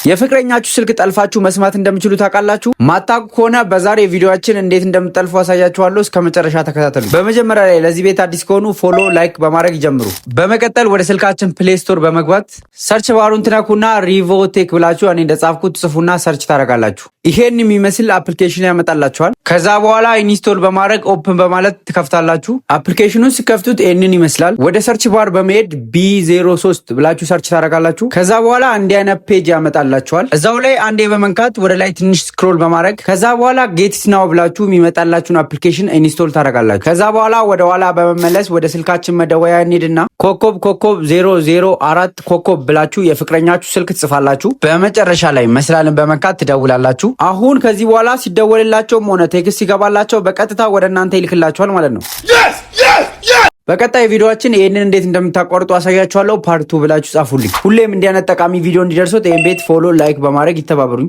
የፍቅረኛችሁ ስልክ ጠልፋችሁ መስማት እንደምችሉ ታውቃላችሁ? ማታውቁ ከሆነ በዛሬ ቪዲዮአችን እንዴት እንደምትጠልፉ አሳያችኋለሁ። እስከ መጨረሻ ተከታተሉ። በመጀመሪያ ላይ ለዚህ ቤት አዲስ ከሆኑ follow፣ like በማድረግ ይጀምሩ። በመቀጠል ወደ ስልካችን Play Store በመግባት search bar ኡን ትነኩና ሪቮቴክ ብላችሁ እኔ እንደጻፍኩት ጽፉና search ታደርጋላችሁ። ይሄን የሚመስል application ያመጣላችኋል። ከዛ በኋላ install በማድረግ open በማለት ትከፍታላችሁ። Application ኑን ስትከፍቱት ይህንን ይመስላል። ወደ search bar በመሄድ B03 ብላችሁ search ታደርጋላችሁ። ከዛ በኋላ እንዲህ አይነት page ያመጣላችኋል። እዛው ላይ አንዴ በመንካት ወደ ላይ ትንሽ scroll በማድረግ ከዛ በኋላ get now ብላችሁ የሚመጣላችሁን application install ታደርጋላችሁ። ከዛ በኋላ ወደ ኋላ በመመለስ ወደ ስልካችን መደወያ እንሄድና **004* ብላችሁ የፍቅረኛችሁ ስልክ ትጽፋላችሁ። በመጨረሻ ላይ መሰላልን በመንካት ትደውላላችሁ። አሁን ከዚህ በኋላ ሲደወልላቸውም ሆነ text ሲገባላቸው በቀጥታ ወደ እናንተ ይልክላችኋል ማለት ነው። በቀጣይ ቪዲዮአችን ይህንን እንዴት እንደምታቋርጡ አሳያችኋለሁ። Part 2 ብላችሁ ጻፉልኝ። ሁሌም እንዲህ አይነት ጠቃሚ ቪዲዮ እንዲደርሶት ይህን ቤት follow፣ like በማድረግ ይተባበሩኝ።